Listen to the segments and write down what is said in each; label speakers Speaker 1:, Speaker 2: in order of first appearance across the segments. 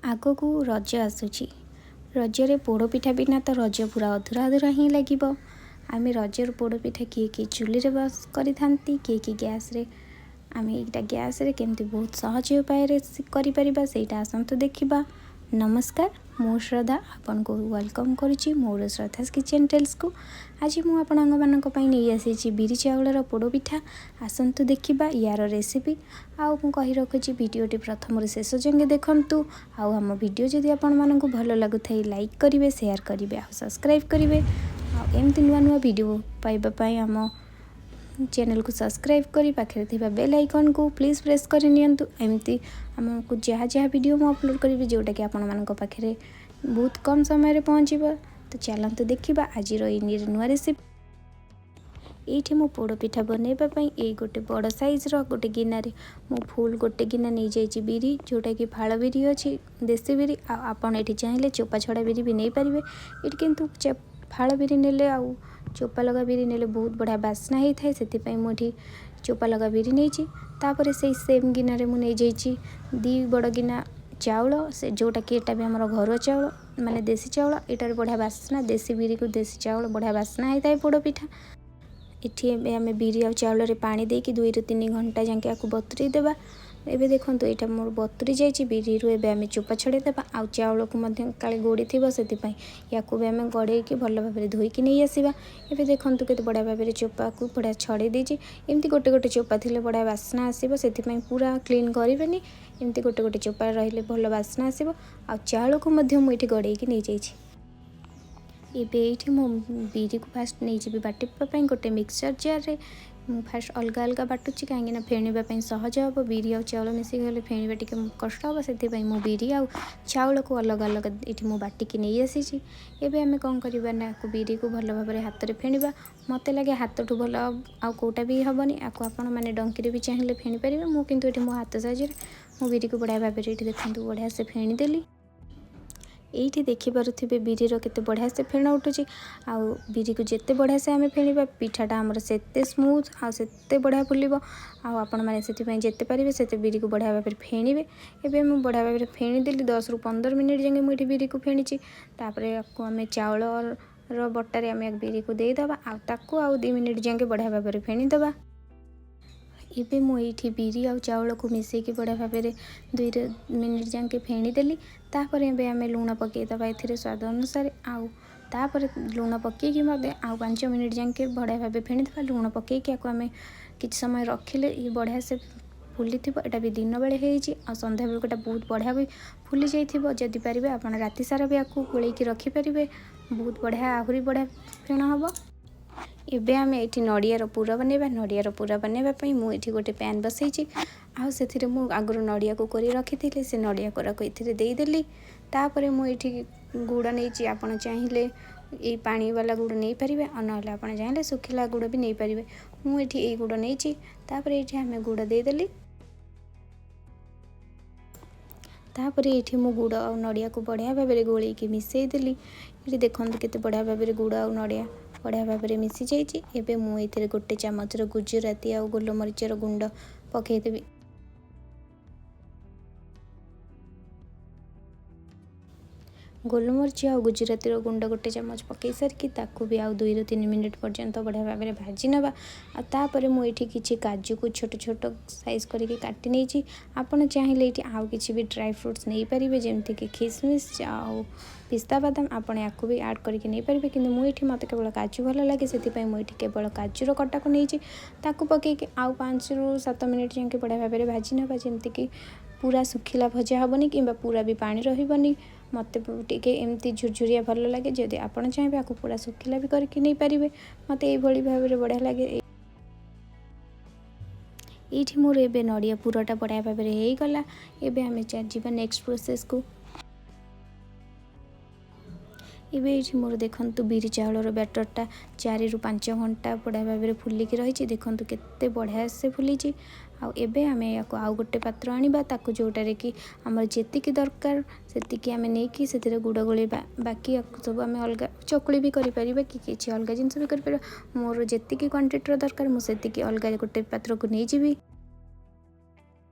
Speaker 1: ଆଗକୁ ରଜ ଆସୁଛି। ରଜରେ ପୋଡ଼ପିଠା ବିନା ତ ରଜ ପୁରା ଅଧୁରା ଅଧୁରା ହିଁ ଲାଗିବ। ଆମେ ରଜର ପୋଡ଼ପିଠା କିଏ କିଏ ଚୁଲିରେ ବସ କରିଥାନ୍ତି, କିଏ କିଏ ଗ୍ୟାସ୍ରେ। ଆମେ ଏଇଟା ଗ୍ୟାସ୍ରେ କେମିତି ବହୁତ ସହଜ ଉପାୟରେ କରିପାରିବା, ସେଇଟା ଆସନ୍ତୁ ଦେଖିବା। ନମସ୍କାର, ମୁଁ ଶ୍ରଦ୍ଧା ଆପଣଙ୍କୁ welcome କରୁଛି ମୋର ଶ୍ରଦ୍ଧାସ୍ କିଚେନ୍ ଟେଲ୍ସକୁ। ଆଜି ମୁଁ ଆପଣଙ୍କମାନଙ୍କ ପାଇଁ ନେଇ ଆସିଛି ବିରି ଚାଉଳର ପୋଡ଼ପିଠା। ଆସନ୍ତୁ ଦେଖିବା ୟାର ରେସିପି। ଆଉ ମୁଁ କହି ରଖୁଛି, ଭିଡ଼ିଓଟି ପ୍ରଥମରୁ ଶେଷ ଯାଏଁ ଦେଖନ୍ତୁ। ଆଉ ଆମ ଭିଡ଼ିଓ ଯଦି ଆପଣମାନଙ୍କୁ ଭଲ ଲାଗୁଥାଏ, ଲାଇକ୍ କରିବେ, ସେୟାର କରିବେ ଆଉ ସବସ୍କ୍ରାଇବ୍ କରିବେ। ଆଉ ଏମିତି ନୂଆ ନୂଆ ଭିଡ଼ିଓ ପାଇବା ପାଇଁ ଆମ ଚ୍ୟାନେଲକୁ ସବସ୍କ୍ରାଇବ୍ କରି ପାଖରେ ଥିବା ବେଲ୍ ଆଇକନ୍କୁ ପ୍ଲିଜ୍ ପ୍ରେସ୍ କରି ନିଅନ୍ତୁ। ଏମିତି ଆମକୁ ଯାହା ଯାହା ଭିଡ଼ିଓ ମୁଁ ଅପଲୋଡ଼ କରିବି, ଯେଉଁଟାକି ଆପଣମାନଙ୍କ ପାଖରେ ବହୁତ କମ୍ ସମୟରେ ପହଞ୍ଚିବ। ତ ଚାଲନ୍ତୁ ଦେଖିବା ଆଜିର ଏଇ ନୂଆ ରେସିପି। ଏଇଠି ମୁଁ ପୋଡ଼ପିଠା ବନେଇବା ପାଇଁ ଏଇ ଗୋଟେ ବଡ଼ ସାଇଜ୍ର ଗୋଟେ ଗିନାରେ ମୁଁ ଫୁଲ୍ ଗୋଟେ ଗିନା ନେଇଯାଇଛି ବିରି, ଯେଉଁଟାକି ଫାଳ ବିରି ଅଛି, ଦେଶୀ ବିରି। ଆଉ ଆପଣ ଏଠି ଚାହିଁଲେ ଚୋପା ଛଡ଼ା ବିରି ବି ନେଇପାରିବେ। ଏଠି କିନ୍ତୁ ଫାଳ ବିରି ନେଲେ ଆଉ ଚୋପା ଲଗା ବିରି ନେଲେ ବହୁତ ବଢ଼ିଆ ବାସ୍ନା ହେଇଥାଏ, ସେଥିପାଇଁ ମୁଁ ଏଠି ଚୋପା ଲଗା ବିରି ନେଇଛି। ତାପରେ ସେଇ ସେମ୍ ଗିନାରେ ମୁଁ ନେଇଯାଇଛି 2 ବଡ଼ ଗିନା ଚାଉଳ, ସେ ଯେଉଁଟାକି ଏଇଟା ବି ଆମର ଘରୁଆ ଚାଉଳ, ମାନେ ଦେଶୀ ଚାଉଳ। ଏଇଟାରେ ବଢ଼ିଆ ବାସ୍ନା, ଦେଶୀ ବିରିକୁ ଦେଶୀ ଚାଉଳ ବଢ଼ିଆ ବାସ୍ନା ହେଇଥାଏ ପୋଡ଼ପିଠା। ଏଠି ଏବେ ଆମେ ବିରି ଆଉ ଚାଉଳରେ ପାଣି ଦେଇକି 2ରୁ 3 ଘଣ୍ଟା ଯାଏଁ ଆକୁ ବତୁରେଇ ଦେବା। ଏବେ ଦେଖନ୍ତୁ, ଏଇଟା ମୋର ବତୁରି ଯାଇଛି। ବିରିରୁ ଏବେ ଆମେ ଚୋପା ଛଡ଼େଇ ଦେବା ଆଉ ଚାଉଳକୁ ମଧ୍ୟ କାଳେ ଗୋଡ଼ି ଥିବ, ସେଥିପାଇଁ ୟାକୁ ବି ଆମେ ଗଡ଼େଇକି ଭଲ ଭାବରେ ଧୋଇକି ନେଇ ଆସିବା। ଏବେ ଦେଖନ୍ତୁ, କେତେ ବଢ଼ିଆ ଭାବରେ ଚୋପାକୁ ବଢ଼ିଆ ଛଡ଼େଇ ଦେଇଛି। ଏମିତି ଗୋଟେ ଗୋଟେ ଚୋପା ଥିଲେ ବଢ଼ିଆ ବାସ୍ନା ଆସିବ, ସେଥିପାଇଁ ପୁରା କ୍ଲିନ୍ କରିବେନି। ଏମିତି ଗୋଟେ ଗୋଟେ ଚୋପା ରହିଲେ ଭଲ ବାସ୍ନା ଆସିବ। ଆଉ ଚାଉଳକୁ ମଧ୍ୟ ମୁଁ ଏଇଠି ଗଡ଼େଇକି ନେଇଯାଇଛି। ଏବେ ଏଇଠି ମୁଁ ବିରିକୁ ଫାଷ୍ଟ ନେଇଯିବି ବାଟିବା ପାଇଁ ଗୋଟେ ମିକ୍ସଚର୍ ଜାର୍ରେ। ମୁଁ ଫାଷ୍ଟ ଅଲଗା ଅଲଗା ବାଟୁଛି, କାହିଁକିନା ଫେଣିବା ପାଇଁ ସହଜ ହେବ। ବିରି ଆଉ ଚାଉଳ ମିଶିକି ଗଲେ ଫେଣିବା ଟିକେ କଷ୍ଟ ହେବ, ସେଥିପାଇଁ ମୁଁ ବିରି ଆଉ ଚାଉଳକୁ ଅଲଗା ଅଲଗା ଏଇଠି ମୁଁ ବାଟିକି ନେଇ ଆସିଛି। ଏବେ ଆମେ କ'ଣ କରିବା ନା, ଆକୁ ବିରିକୁ ଭଲ ଭାବରେ ହାତରେ ଫେଣିବା। ମୋତେ ଲାଗେ ହାତଠୁ ଭଲ ଆଉ କେଉଁଟା ବି ହେବନି। ଆକୁ ଆପଣମାନେ ଡଙ୍କିରେ ବି ଚାହିଁଲେ ଫେଣି ପାରିବେ। ମୁଁ କିନ୍ତୁ ଏଠି ମୋ ହାତ ସାହାଯ୍ୟରେ ମୁଁ ବିରିକୁ ବଢ଼ିଆ ଭାବରେ, ଏଇଠି ଦେଖନ୍ତୁ, ବଢ଼ିଆ ସେ ଫେଣିଦେଲି। ଏଇଠି ଦେଖିପାରୁଥିବେ, ବିରିର କେତେ ବଢ଼ିଆ ସେ ଫେଣ ଉଠୁଛି। ଆଉ ବିରିକୁ ଯେତେ ବଢ଼ିଆ ସେ ଆମେ ଫେଣିବା, ପିଠାଟା ଆମର ସେତେ ସ୍ମୁଥ୍ ଆଉ ସେତେ ବଢ଼ିଆ ଫୁଲିବ। ଆଉ ଆପଣମାନେ ସେଥିପାଇଁ ଯେତେ ପାରିବେ ସେତେ ବିରିକୁ ବଢ଼ିଆ ଭାବରେ ଫେଣିବେ। ଏବେ ମୁଁ ବଢ଼ିଆ ଭାବରେ ଫେଣିଦେଲି। 10ରୁ 15 ମିନିଟ୍ ଯାଏଁ ମୁଁ ଏଠି ବିରିକୁ ଫେଣିଛି। ତାପରେ ଆକୁ ଆମେ ଚାଉଳର ବଟାରେ ଆମେ ବିରିକୁ ଦେଇଦେବା ଆଉ ତାକୁ ଆଉ 2 ମିନିଟ୍ ଯାଏଁ ବଢ଼ିଆ ଭାବରେ ଫେଣିଦେବା। ଏବେ ମୁଁ ଏଇଠି ବିରି ଆଉ ଚାଉଳକୁ ମିଶାଇକି ବଢ଼ିଆ ଭାବରେ 2 ମିନିଟ୍ ଯାଏଁ ଫେଣିଦେଲି। ତାପରେ ଏବେ ଆମେ ଲୁଣ ପକାଇଦେବା ଏଥିରେ ସ୍ୱାଦ ଅନୁସାରେ। ଆଉ ତାପରେ ଲୁଣ ପକାଇକି ମଧ୍ୟ ଆଉ 5 ମିନିଟ୍ ଯାଏଁ ବଢ଼ିଆ ଭାବେ ଫେଣିଦେବା। ଲୁଣ ପକାଇକି ଆକୁ ଆମେ କିଛି ସମୟ ରଖିଲେ ଇଏ ବଢ଼ିଆ ସେ ଫୁଲିଥିବ। ଏଇଟା ବି ଦିନବେଳେ ହେଇଛି ଆଉ ସନ୍ଧ୍ୟାବେଳକୁ ଏଇଟା ବହୁତ ବଢ଼ିଆ ବି ଫୁଲି ଯାଇଥିବ। ଯଦି ପାରିବେ, ଆପଣ ରାତି ସାରା ବି ଆକୁ ଗୋଳେଇକି ରଖିପାରିବେ। ବହୁତ ବଢ଼ିଆ, ଆହୁରି ବଢ଼ିଆ ଫେଣ ହେବ। ଏବେ ଆମେ ଏଇଠି ନଡ଼ିଆର ପୁର ବନେଇବା। ନଡ଼ିଆର ପୁର ବନେଇବା ପାଇଁ ମୁଁ ଏଠି ଗୋଟେ ପ୍ୟାନ୍ ବସେଇଛି ଆଉ ସେଥିରେ ମୁଁ ଆଗରୁ ନଡ଼ିଆକୁ କୋରି ରଖିଥିଲି, ସେ ନଡ଼ିଆ କୋରାକୁ ଏଥିରେ ଦେଇଦେଲି। ତାପରେ ମୁଁ ଏଇଠି ଗୁଡ଼ ନେଇଛି। ଆପଣ ଚାହିଁଲେ ଏଇ ପାଣି ବାଲା ଗୁଡ଼ ନେଇପାରିବେ ଆଉ ନହେଲେ ଆପଣ ଚାହିଁଲେ ଶୁଖିଲା ଗୁଡ଼ ବି ନେଇପାରିବେ। ମୁଁ ଏଠି ଏଇ ଗୁଡ଼ ନେଇଛି। ତାପରେ ଏଇଠି ଆମେ ଗୁଡ଼ ଦେଇଦେଲି। ତାପରେ ଏଇଠି ମୁଁ ଗୁଡ଼ ଆଉ ନଡ଼ିଆକୁ ବଢ଼ିଆ ଭାବରେ ଗୋଳେଇକି ମିଶାଇ ଦେଲି। ଏଠି ଦେଖନ୍ତୁ, କେତେ ବଢ଼ିଆ ଭାବରେ ଗୁଡ଼ ଆଉ ନଡ଼ିଆ ବଢ଼ିଆ ଭାବରେ ମିଶିଯାଇଛି। ଏବେ ମୁଁ ଏଥିରେ ଗୋଟେ ଚାମଚର ଗୁଜୁରାତି ଆଉ ଗୋଲମରିଚର ଗୁଣ୍ଡ ପକାଇଦେବି। ଗୋଲମରିଚ ଆଉ ଗୁଜୁରାତିର ଗୁଣ୍ଡ ଗୋଟେ ଚାମଚ ପକାଇ ସାରିକି ତାକୁ ବି ଆଉ 2ରୁ 3 ମିନିଟ୍ ପର୍ଯ୍ୟନ୍ତ ବଢ଼ିଆ ଭାବରେ ଭାଜି ନେବା। ଆଉ ତାପରେ ମୁଁ ଏଇଠି କିଛି କାଜୁକୁ ଛୋଟ ଛୋଟ ସାଇଜ୍ କରିକି କାଟି ନେଇଛି। ଆପଣ ଚାହିଁଲେ ଏଇଠି ଆଉ କିଛି ବି ଡ୍ରାଏ ଫ୍ରୁଟ୍ସ ନେଇପାରିବେ, ଯେମିତିକି ଖିସମିସ୍ ଆଉ ପିସ୍ତା ବାଦାମ। ଆପଣ ୟାକୁ ବି ଆଡ଼୍ କରିକି ନେଇପାରିବେ। କିନ୍ତୁ ମୁଁ ଏଇଠି, ମୋତେ କେବଳ କାଜୁ ଭଲ ଲାଗେ, ସେଥିପାଇଁ ମୁଁ ଏଇଠି କେବଳ କାଜୁର କଟାକୁ ନେଇଛି। ତାକୁ ପକାଇକି ଆଉ 5ରୁ 7 ମିନିଟ୍ ଯାଏଁ ବଢ଼ିଆ ଭାବରେ ଭାଜି ନେବା, ଯେମିତିକି ପୁରା ଶୁଖିଲା ଭଜା ହେବନି କିମ୍ବା ପୁରା ବି ପାଣି ରହିବନି। ମୋତେ ଟିକେ ଏମିତି ଝୁରଝୁରିଆ ଭଲ ଲାଗେ। ଯଦି ଆପଣ ଚାହିଁବେ, ଆକୁ ପୁରା ଶୁଖିଲା ବି କରିକି ନେଇପାରିବେ। ମୋତେ ଏଇଭଳି ଭାବରେ ବଢ଼ିଆ ଲାଗେ। ଏଇଠି ମୋର ଏବେ ନଡ଼ିଆ ପୁରଟା ବଢ଼ିଆ ଭାବରେ ହେଇଗଲା। ଏବେ ଆମେ ଯିବା ନେକ୍ସଟ ପ୍ରୋସେସ୍କୁ। ଏବେ ଏଇଠି ମୋର ଦେଖନ୍ତୁ, ବିରି ଚାଉଳର ବ୍ୟାଟରଟା 4ରୁ 5 ଘଣ୍ଟା ବଢ଼ିଆ ଭାବରେ ଫୁଲିକି ରହିଛି। ଦେଖନ୍ତୁ, କେତେ ବଢ଼ିଆ ସେ ଫୁଲିଛି। ଆଉ ଏବେ ଆମେ ୟାକୁ ଆଉ ଗୋଟେ ପାତ୍ର ଆଣିବା, ତାକୁ ଯେଉଁଟାରେ କି ଆମର ଯେତିକି ଦରକାର ସେତିକି ଆମେ ନେଇକି ସେଥିରେ ଗୁଡ଼ ଗୋଳେଇବା। ବାକି ୟାକୁ ସବୁ ଆମେ ଅଲଗା ଚକୁଳି ବି କରିପାରିବା କି କିଛି ଅଲଗା ଜିନିଷ ବି କରିପାରିବା। ମୋର ଯେତିକି କ୍ୱାଣ୍ଟିଟିର ଦରକାର, ମୁଁ ସେତିକି ଅଲଗା ଗୋଟେ ପାତ୍ରକୁ ନେଇଯିବି।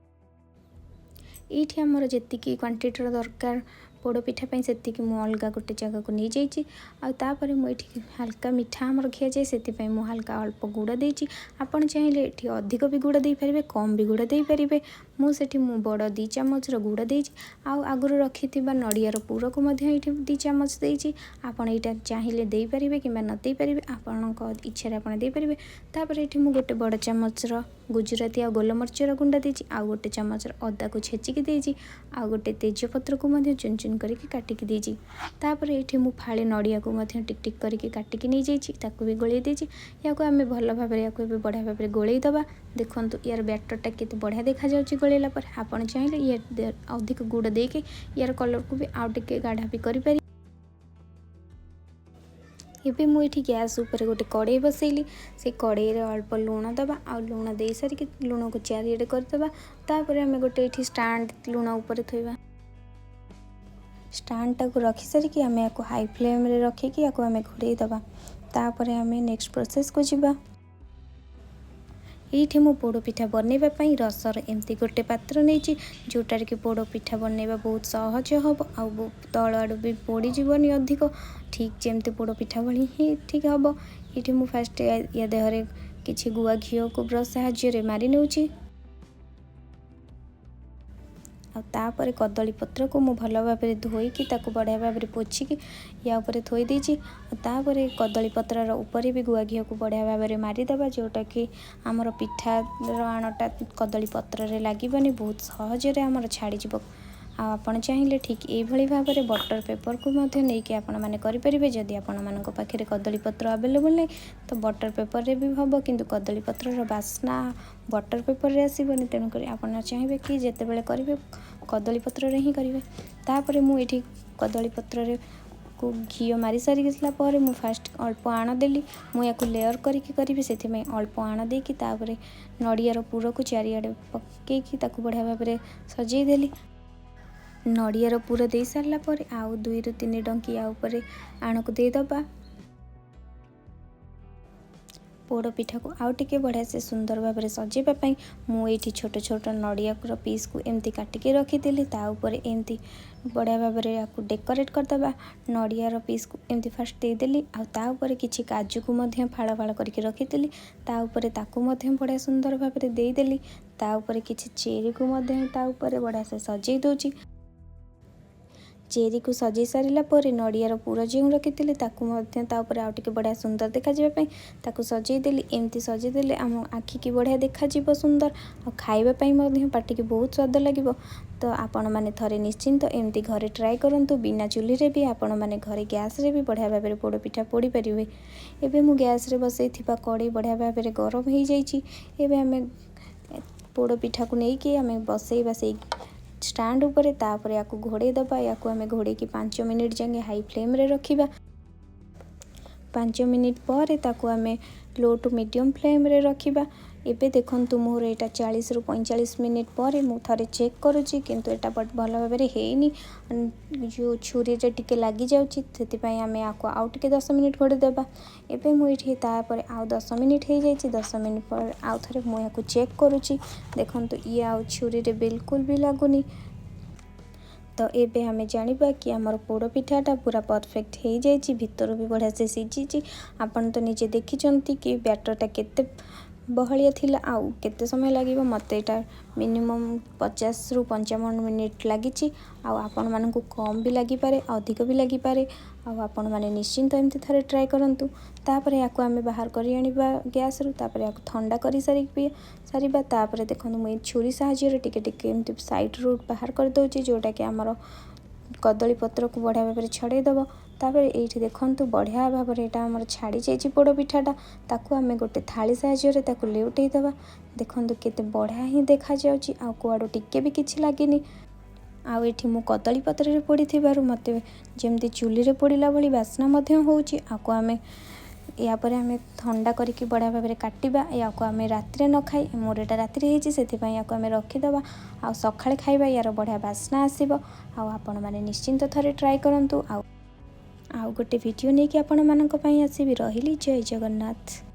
Speaker 1: ଏଇଠି ଆମର ଯେତିକି କ୍ୱାଣ୍ଟିଟିର ଦରକାର ପୋଡ଼ ପିଠା ପାଇଁ, ସେତିକି ମୁଁ ଅଲଗା ଗୋଟେ ଜାଗାକୁ ନେଇଯାଇଛି। ଆଉ ତାପରେ ମୁଁ ଏଇଠି ହାଲକା ମିଠା ଆମର ଖିଆଯାଏ, ସେଥିପାଇଁ ମୁଁ ହାଲକା ଅଳ୍ପ ଗୁଡ଼ ଦେଇଛି। ଆପଣ ଚାହିଁଲେ ଏଠି ଅଧିକ ବି ଗୁଡ଼ ଦେଇପାରିବେ, କମ୍ ବି ଗୁଡ଼ ଦେଇପାରିବେ। ମୁଁ ସେଠି ବଡ଼ 2 ଚାମଚର ଗୁଡ଼ ଦେଇଛି। ଆଉ ଆଗରୁ ରଖିଥିବା ନଡ଼ିଆର ପୁରକୁ ମଧ୍ୟ ଏଇଠି 2 ଚାମଚ ଦେଇଛି। ଆପଣ ଏଇଟା ଚାହିଁଲେ ଦେଇପାରିବେ କିମ୍ବା ନ ଦେଇପାରିବେ, ଆପଣଙ୍କ ଇଚ୍ଛାରେ ଆପଣ ଦେଇପାରିବେ। ତାପରେ ଏଇଠି ମୁଁ ଗୋଟେ ବଡ଼ ଚାମଚର ଗୁଜୁରାତି ଆଉ ଗୋଲମରିଚର ଗୁଣ୍ଡ ଦେଇଛି। ଆଉ ଗୋଟେ ଚାମଚର ଅଦାକୁ ଛେଚିକି ଦେଇଛି। ଆଉ ଗୋଟେ ତେଜପତ୍ରକୁ ମଧ୍ୟ ଚୁନ ଚୁନ କରିକି କାଟିକି ଦେଇଛି। ତାପରେ ଏଇଠି ମୁଁ ଫାଳେ ନଡ଼ିଆକୁ ମଧ୍ୟ ଟିକ ଟିକ କରିକି କାଟିକି ନେଇଯାଇଛି, ତାକୁ ବି ଗୋଳେଇ ଦେଇଛି। ୟାକୁ ଆମେ ଭଲ ଭାବରେ ୟାକୁ ଏବେ ବଢ଼ିଆ ଭାବରେ ଗୋଳେଇ ଦେବା। ଦେଖନ୍ତୁ, ୟାର ବ୍ୟାଟରଟା କେତେ ବଢ଼ିଆ ଦେଖାଯାଉଛି ଗୋଳେଇଲା ପରେ। ଆପଣ ଚାହିଁଲେ ଇଏ ଅଧିକ ଗୁଡ଼ ଦେଇକି ୟାର କଲର୍କୁ ବି ଆଉ ଟିକେ ଗାଢ଼ା ବି କରିପାରିବେ। ଏବେ ମୁଁ ଏଠି ଗ୍ୟାସ୍ ଉପରେ ଗୋଟେ କଡ଼େଇ ବସେଇଲି। ସେ କଡ଼େଇରେ ଅଳ୍ପ ଲୁଣ ଦେବା ଆଉ ଲୁଣ ଦେଇସାରିକି ଲୁଣକୁ ଚାରିଆଡ଼େ କରିଦେବା। ତାପରେ ଆମେ ଗୋଟେ ଏଠି ଷ୍ଟାଣ୍ଡ ଲୁଣ ଉପରେ ଥୋଇବା। ଷ୍ଟାଣ୍ଡଟାକୁ ରଖିସାରିକି ଆମେ ୟାକୁ ହାଇ ଫ୍ଲେମ୍ରେ ରଖିକି ୟାକୁ ଆମେ ଘୋଡ଼େଇ ଦେବା। ତାପରେ ଆମେ ନେକ୍ସଟ ପ୍ରୋସେସ୍କୁ ଯିବା। ଏଇଠି ମୁଁ ପୋଡ଼ ପିଠା ବନେଇବା ପାଇଁ ରସର ଏମିତି ଗୋଟେ ପାତ୍ର ନେଇଛି, ଯେଉଁଟାରେ କି ପୋଡ଼ ପିଠା ବନେଇବା ବହୁତ ସହଜ ହେବ ଆଉ ତଳ ଆଡ଼ୁ ବି ପୋଡ଼ିଯିବନି ଅଧିକ, ଠିକ୍ ଯେମିତି ପୋଡ଼ ପିଠା ଭଳି ହିଁ ଠିକ୍ ହେବ। ଏଇଠି ମୁଁ ଫାଷ୍ଟ ୟା ଦେହରେ କିଛି ଗୁଆ ଘିଅକୁ ବ୍ରସ୍ ସାହାଯ୍ୟରେ ମାରି ନେଉଛି। ଆଉ ତାପରେ କଦଳୀ ପତ୍ରକୁ ମୁଁ ଭଲ ଭାବରେ ଧୋଇକି, ତାକୁ ବଢ଼ିଆ ଭାବରେ ପୋଛିକି ୟା ଉପରେ ଥୋଇ ଦେଇଛି। ଆଉ ତାପରେ କଦଳୀ ପତ୍ରର ଉପରେ ବି ଗୁଆ ଘିଅକୁ ବଢ଼ିଆ ଭାବରେ ମାରିଦେବା, ଯେଉଁଟାକି ଆମର ପିଠାର ଆଣଟା କଦଳୀ ପତ୍ରରେ ଲାଗିବନି, ବହୁତ ସହଜରେ ଆମର ଛାଡ଼ିଯିବ। ଆଉ ଆପଣ ଚାହିଁଲେ ଠିକ୍ ଏଇଭଳି ଭାବରେ ବଟର୍ ପେପର୍କୁ ମଧ୍ୟ ନେଇକି ଆପଣମାନେ କରିପାରିବେ। ଯଦି ଆପଣମାନଙ୍କ ପାଖରେ କଦଳୀ ପତ୍ର ଆଭେଲେବୁଲ୍ ନାହିଁ, ତ ବଟର୍ ପେପର୍ରେ ବି ହେବ। କିନ୍ତୁ କଦଳୀ ପତ୍ରର ବାସ୍ନା ବଟର୍ ପେପର୍ରେ ଆସିବନି। ତେଣୁକରି ଆପଣ ଚାହିଁବେ କି ଯେତେବେଳେ କରିବେ, କଦଳୀ ପତ୍ରରେ ହିଁ କରିବେ। ତାପରେ ମୁଁ ଏଇଠି କଦଳୀ ପତ୍ରରେ କୁ ଘିଅ ମାରି ସାରିଲା ପରେ ମୁଁ ଫାଷ୍ଟ ଅଳ୍ପ ଆଣ ଦେଲି। ମୁଁ ୟାକୁ ଲେୟର୍ କରିକି କରିବି, ସେଥିପାଇଁ ଅଳ୍ପ ଆଣ ଦେଇକି ତାପରେ ନଡ଼ିଆର ପୁରକୁ ଚାରିଆଡ଼େ ପକେଇକି ତାକୁ ବଢ଼ିଆ ଭାବରେ ସଜେଇ ଦେଲି। ନଡ଼ିଆର ପୁର ଦେଇ ସାରିଲା ପରେ ଆଉ ଦୁଇରୁ ତିନି ଡଙ୍କି ୟା ଉପରେ ଆଣକୁ ଦେଇଦେବା। ପୋଡ଼ ପିଠାକୁ ଆଉ ଟିକେ ବଢ଼ିଆ ସେ ସୁନ୍ଦର ଭାବରେ ସଜେଇବା ପାଇଁ ମୁଁ ଏଇଠି ଛୋଟ ଛୋଟ ନଡ଼ିଆର ପିସ୍କୁ ଏମିତି କାଟିକି ରଖିଥିଲି। ତା ଉପରେ ଏମିତି ବଢ଼ିଆ ଭାବରେ ୟାକୁ ଡେକୋରେଟ୍ କରିଦେବା। ନଡ଼ିଆର ପିସ୍କୁ ଏମିତି ଫାଷ୍ଟ ଦେଇଦେଲି। ଆଉ ତା ଉପରେ କିଛି କାଜୁକୁ ମଧ୍ୟ ଫାଳ ଫାଳ କରିକି ରଖିଥିଲି, ତା ଉପରେ ତାକୁ ମଧ୍ୟ ବଢ଼ିଆ ସୁନ୍ଦର ଭାବରେ ଦେଇଦେଲି। ତା ଉପରେ କିଛି ଚେରିକୁ ମଧ୍ୟ ତା ଉପରେ ବଢ଼ିଆ ସେ ସଜେଇ ଦେଉଛି। ଚେରିକୁ ସଜେଇ ସାରିଲା ପରେ ନଡ଼ିଆର ପୁର ଯେଉଁ ରଖିଥିଲି, ତାକୁ ମଧ୍ୟ ତା ଉପରେ ଆଉ ଟିକେ ବଢ଼ିଆ ସୁନ୍ଦର ଦେଖାଯିବା ପାଇଁ ତାକୁ ସଜେଇ ଦେଲି। ଏମିତି ସଜେଇ ଦେଲେ ଆମ ଆଖିକି ବଢ଼ିଆ ଦେଖାଯିବ ସୁନ୍ଦର, ଆଉ ଖାଇବା ପାଇଁ ମଧ୍ୟ ପାଟିକି ବହୁତ ସ୍ୱାଦ ଲାଗିବ। ତ ଆପଣମାନେ ଥରେ ନିଶ୍ଚିନ୍ତ ଏମିତି ଘରେ ଟ୍ରାଏ କରନ୍ତୁ। ବିନା ଚୁଲିରେ ବି ଆପଣମାନେ ଘରେ ଗ୍ୟାସ୍ରେ ବି ବଢ଼ିଆ ଭାବରେ ପୋଡ଼ ପିଠା ପୋଡ଼ି ପାରିବେ। ଏବେ ମୁଁ ଗ୍ୟାସ୍ରେ ବସେଇଥିବା କଡ଼େଇ ବଢ଼ିଆ ଭାବରେ ଗରମ ହେଇଯାଇଛି। ଏବେ ଆମେ ପୋଡ଼ ପିଠାକୁ ନେଇକି ଆମେ ବସେଇବା ସେଇ ଷ୍ଟାଣ୍ଡ ଉପରେ। ତାପରେ ୟାକୁ ଘୋଡ଼େଇ ଦେବା। ୟାକୁ ଆମେ ଘୋଡ଼େଇକି 5 ମିନିଟ୍ ଯାଏଁ ହାଇ ଫ୍ଲେମ୍ରେ ରଖିବା। 5 ମିନିଟ୍ ପରେ ତାକୁ ଆମେ ଲୋ ଟୁ ମିଡ଼ିୟମ୍ ଫ୍ଲେମ୍ରେ ରଖିବା। ଏବେ ଦେଖନ୍ତୁ, ମୋର ଏଇଟା 40ରୁ 45 ମିନିଟ୍ ପରେ ମୁଁ ଥରେ ଚେକ୍ କରୁଛି, କିନ୍ତୁ ଏଇଟା ଭଲ ଭାବରେ ହେଇନି, ଯେଉଁ ଛୁରୀରେ ଟିକେ ଲାଗିଯାଉଛି। ସେଥିପାଇଁ ଆମେ ୟାକୁ ଆଉ ଟିକେ 10 ମିନିଟ୍ ଘୋଡ଼େଇ ଦେବା। ଏବେ ମୁଁ ଏଇଠି ତାପରେ ଆଉ 10 ମିନିଟ୍ ହେଇଯାଇଛି। 10 ମିନିଟ୍ ପରେ ଆଉ ଥରେ ମୁଁ ୟାକୁ ଚେକ୍ କରୁଛି। ଦେଖନ୍ତୁ, ଇଏ ଆଉ ଛୁରୀରେ ବିଲକୁଲ ବି ଲାଗୁନି। ତ ଏବେ ଆମେ ଜାଣିବା କି ଆମର ପୋଡ଼ ପିଠାଟା ପୁରା ପରଫେକ୍ଟ ହେଇଯାଇଛି, ଭିତରୁ ବି ବଢ଼ିଆ ସେ ସିଝିଛି। ଆପଣ ତ ନିଜେ ଦେଖିଛନ୍ତି କି ବ୍ୟାଟରଟା କେତେ ବହଳିଆ ଥିଲା ଆଉ କେତେ ସମୟ ଲାଗିବ। ମୋତେ ଏଇଟା ମିନିମମ୍ 50ରୁ 55 ମିନିଟ୍ ଲାଗିଛି। ଆଉ ଆପଣମାନଙ୍କୁ କମ୍ ବି ଲାଗିପାରେ, ଅଧିକ ବି ଲାଗିପାରେ। ଆଉ ଆପଣମାନେ ନିଶ୍ଚିନ୍ତ ଏମିତି ଥରେ ଟ୍ରାଏ କରନ୍ତୁ। ତାପରେ ୟାକୁ ଆମେ ବାହାର କରି ଆଣିବା ଗ୍ୟାସ୍ରୁ। ତାପରେ ୟାକୁ ଥଣ୍ଡା କରି ସାରିବା। ତାପରେ ଦେଖନ୍ତୁ, ମୁଁ ଏଇ ଛୁରୀ ସାହାଯ୍ୟରେ ଟିକେ ଟିକେ ଏମିତି ସାଇଡ଼୍ରୁ ବାହାର କରିଦେଉଛି, ଯେଉଁଟାକି ଆମର କଦଳୀ ପତ୍ରକୁ ବଢ଼ିଆ ଭାବରେ ଛଡ଼େଇ ଦେବ। ତାପରେ ଏଇଠି ଦେଖନ୍ତୁ, ବଢ଼ିଆ ଭାବରେ ଏଇଟା ଆମର ଛାଡ଼ି ଯାଇଛି ପୋଡ଼ ପିଠାଟା। ତାକୁ ଆମେ ଗୋଟେ ଥାଳି ସାହାଯ୍ୟରେ ତାକୁ ଲେଉଟେଇ ଦେବା। ଦେଖନ୍ତୁ, କେତେ ବଢ଼ିଆ ହିଁ ଦେଖାଯାଉଛି ଆଉ କୁଆଡ଼ୁ ଟିକେ ବି କିଛି ଲାଗିନି। ଆଉ ଏଠି ମୁଁ କଦଳୀ ପତ୍ରରେ ପୋଡ଼ିଥିବାରୁ ମୋତେ ଯେମିତି ଚୁଲିରେ ପୋଡ଼ିଲା ଭଳି ବାସ୍ନା ମଧ୍ୟ ହେଉଛି। ଆକୁ ଆମେ ୟାପରେ ଆମେ ଥଣ୍ଡା କରିକି ବଢ଼ିଆ ଭାବରେ କାଟିବା। ୟାକୁ ଆମେ ରାତିରେ ନ ଖାଇ, ମୋର ଏଇଟା ରାତିରେ ହେଇଛି, ସେଥିପାଇଁ ୟାକୁ ଆମେ ରଖିଦେବା ଆଉ ସକାଳେ ଖାଇବା। ୟାର ବଢ଼ିଆ ବାସ୍ନା ଆସିବ। ଆଉ ଆପଣମାନେ ନିଶ୍ଚିନ୍ତ ଥରେ ଟ୍ରାଏ କରନ୍ତୁ। ଆଉ ଗୋଟେ ଭିଡ଼ିଓ ନେଇକି ଆପଣମାନଙ୍କ ପାଇଁ ଆସିବି। ରହିଲି, ଜୟ ଜଗନ୍ନାଥ।